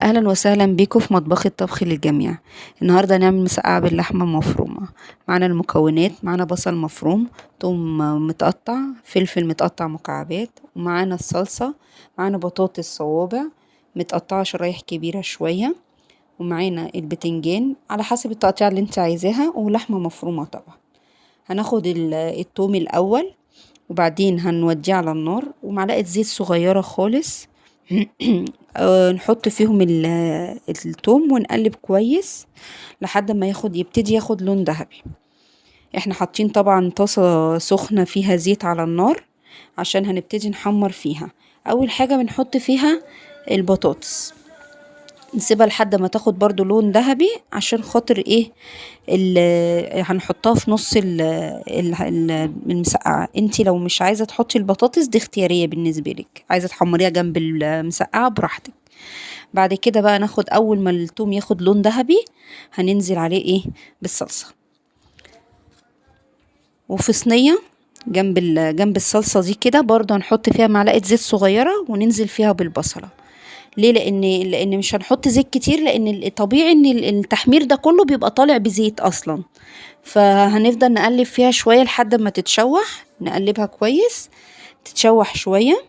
اهلا وسهلا بيكم في مطبخ الطبخ للجميع. النهارده هنعمل مسقعه باللحمه المفرومه. معانا المكونات، معانا بصل مفروم، ثوم متقطع، فلفل متقطع مكعبات، ومعانا الصلصه، معانا بطاطس صوابع متقطعه شرايح كبيرة شوية، ومعانا البتنجان على حسب التقطيع اللي انت عايزاها، ولحمه مفرومه. طبعا هناخد الثوم الاول وبعدين هنوديه على النار، ومعلقة زيت صغيرة خالص نحط فيهم الثوم ونقلب كويس لحد ما يبتدي ياخد لون ذهبي. احنا حاطين طبعا طاسه سخنة فيها زيت على النار عشان هنبتدي نحمر فيها. اول حاجة بنحط فيها البطاطس، نسيبها لحد ما تاخد برضو لون ذهبي عشان خاطر ايه هنحطها في نص المسقعه. انتي لو مش عايزه تحطي البطاطس دي اختيارية بالنسبة لك، عايزه تحمريها جنب المسقعه براحتك. بعد كده بقى ناخد اول ما الثوم ياخد لون ذهبي هننزل عليه ايه بالصلصه. وفي صينية جنب الصلصه دي كده برضو هنحط فيها معلقه زيت صغيرة وننزل فيها بالبصله. ليه؟ لان مش هنحط زيت كتير، لان طبيعي ان التحمير ده كله بيبقى طالع بزيت اصلا. فهنفضل نقلب فيها شوية لحد ما تتشوح، نقلبها كويس تتشوح شوية،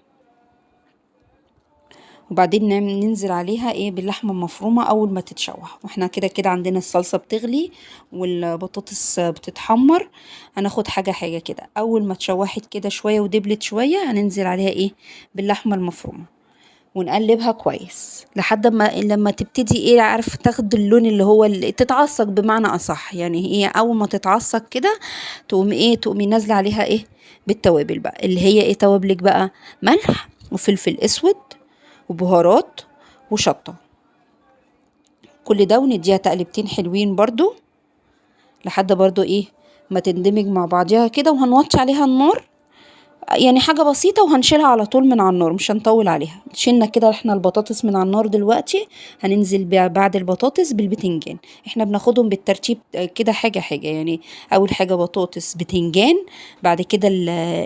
وبعدين ننزل عليها ايه باللحمه المفرومه اول ما تتشوح. واحنا كده كده عندنا الصلصه بتغلي والبطاطس بتتحمر، هناخد حاجة حاجة كده. اول ما اتشوحت كده شوية ودبلت شوية هننزل عليها ايه باللحمه المفرومه ونقلبها كويس لحد ما لما تبتدي ايه عارف تاخد اللون اللي هو اللي تتعصج بمعنى اصح. يعني ايه اول ما تتعصج كده تقوم ايه تقومي نازله عليها ايه بالتوابل بقى، اللي هي ايه توابلك بقى؟ ملح وفلفل اسود وبهارات وشطه، كل ده، ونديها تقلبتين حلوين برضو لحد برضو ايه ما تندمج مع بعضيها كده. وهنوطي عليها النار يعني حاجة بسيطة، وهنشيلها على طول من على النار، مش هنطول عليها. شلنا كده احنا البطاطس من على النار دلوقتي، هننزل بعد البطاطس بالبتنجان. احنا بناخدهم بالترتيب كده حاجة حاجة، يعني اول حاجة بطاطس بتنجان، بعد كده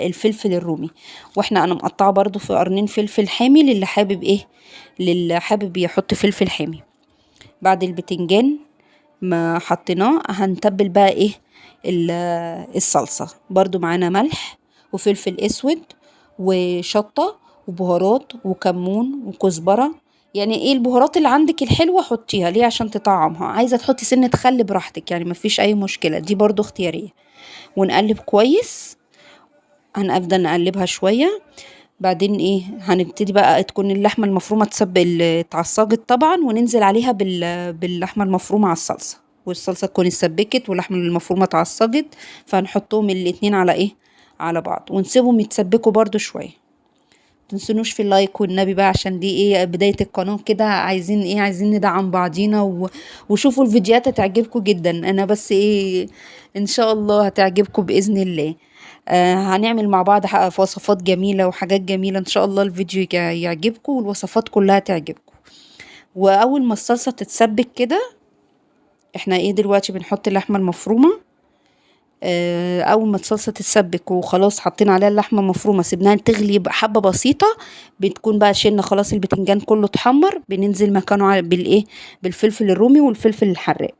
الفلفل الرومي. واحنا انا مقطعة برضو في قرنين فلفل حامي للي حابب ايه، للي حابب يحط فلفل حامي. بعد البتنجان ما حطيناه هنتبل بقى ايه الصلصة. برضو معانا ملح وفلفل اسود وشطة وبهارات وكمون وكزبرة. يعني ايه البهارات اللي عندك الحلوة حطيها، ليه؟ عشان تطعمها. عايزة تحطي سنة خل براحتك، يعني مفيش اي مشكلة، دي برضو اختيارية. ونقلب كويس، هنفضل نقلبها شوية. بعدين ايه هنبتدي بقى تكون اللحمة المفرومة اتعصجت طبعا، وننزل عليها باللحمة المفرومة على الصلصة، والصلصة تكون اتسبكت واللحمة المفرومة اتعصجت، فهنحطهم الاتنين على ايه على بعض، ونسيبهم يتسبكوا برضو شوية. متنسونوش في ال like والنبي بقى، عشان دي ايه بداية القناة كده، عايزين ايه عايزين ندعم بعضينا وشوفوا الفيديوهات هتعجبكم جدا. انا بس ايه ان شاء الله هتعجبكم بإذن الله. هنعمل مع بعض وصفات جميلة وحاجات جميلة ان شاء الله، الفيديو يعجبكم والوصفات كلها تعجبكم. واول ما الصلصة تتسبك كده احنا ايه دلوقتي بنحط اللحمة المفرومة. اول ما الصلصه تتسبك وخلاص حطينا عليها اللحمة المفرومه، سيبناها تغلي حبه بسيطة، بتكون بقى شلنا خلاص البتنجان كله اتحمر، بننزل مكانه بالايه بالفلفل الرومي والفلفل الحراق.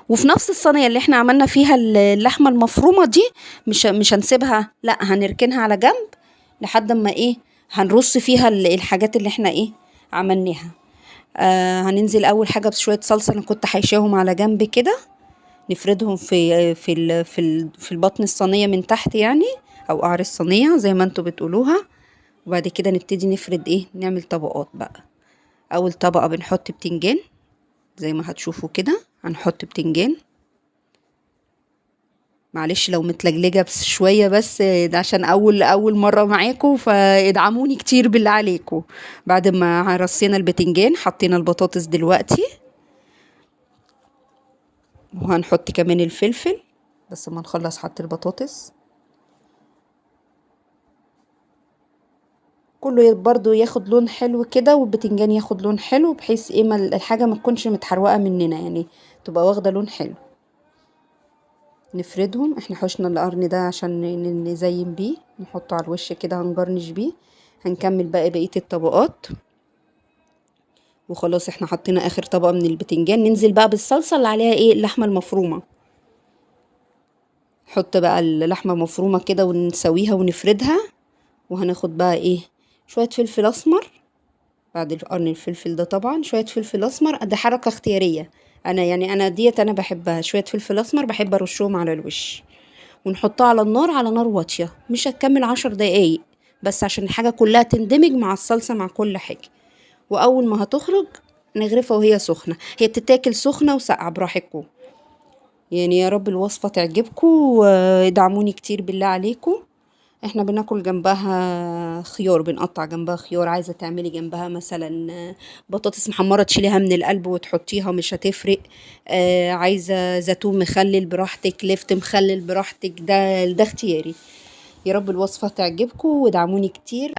وفي نفس الصينية اللي احنا عملنا فيها اللحمة المفرومه دي مش هنسيبها، لا هنركنها على جنب لحد ما ايه هنرص فيها الحاجات اللي احنا ايه عملناها. هننزل اول حاجة بشوية صلصه انا كنت حايشاهم على جنب كده، نفردهم في البطن الصينية من تحت يعني، او قعر الصينية زي ما انتوا بتقولوها. وبعد كده نبتدي نفرد ايه نعمل طبقات بقى. اول طبقه بنحط بتنجان زي ما هتشوفوا كده، هنحط بتنجان، معلش لو متلجلجه بس شوية، بس ده عشان اول مرة معاكم، فادعموني كتير بالله عليكم. بعد ما رصينا البتنجان حطينا البطاطس دلوقتي، وهنحط كمان الفلفل بس ما نخلص حط البطاطس كله برضو ياخد لون حلو كده، والبتنجان ياخد لون حلو، بحيث ايه ما الحاجة ما تكونش متحروقه مننا، يعني تبقى واخده لون حلو. نفردهم، احنا حشنا القرن ده عشان نزين بيه، نحطه على الوش كده هنجرنش بيه. هنكمل بقى بقية الطبقات. وخلاص احنا حطينا اخر طبقة من البتنجان. ننزل بقى بالصلصة اللي عليها ايه اللحمة المفرومة. نحط بقى اللحمة المفرومة كده ونسويها ونفردها. وهناخد بقى ايه شوية فلفل اسمر بعد قرن الفلفل ده طبعا، شوية فلفل اسمر، ده حركة اختيارية، انا يعني انا ديت انا بحبها، شوية فلفل اسمر بحب ارشهم على الوش. ونحطها على النار، على نار واطية، مش هتكمل 10 دقايق بس، عشان الحاجة كلها تندمج مع الصلصة مع كل حاجة. واول ما هتخرج نغرفها وهي سخنة، هي بتتاكل سخنة وساقعة براحتكم. يعني يا رب الوصفة تعجبكم، وادعموني كتير بالله عليكم. احنا بناكل جنبها خيار، بنقطع جنبها خيار، عايزة تعملي جنبها مثلا بطاطس محمرة تشيليها من القلب وتحطيها مش هتفرق. عايزة زيتون مخلل براحتك، لفت مخلل براحتك، ده اختياري. يا رب الوصفة تعجبكم وادعموني كتير.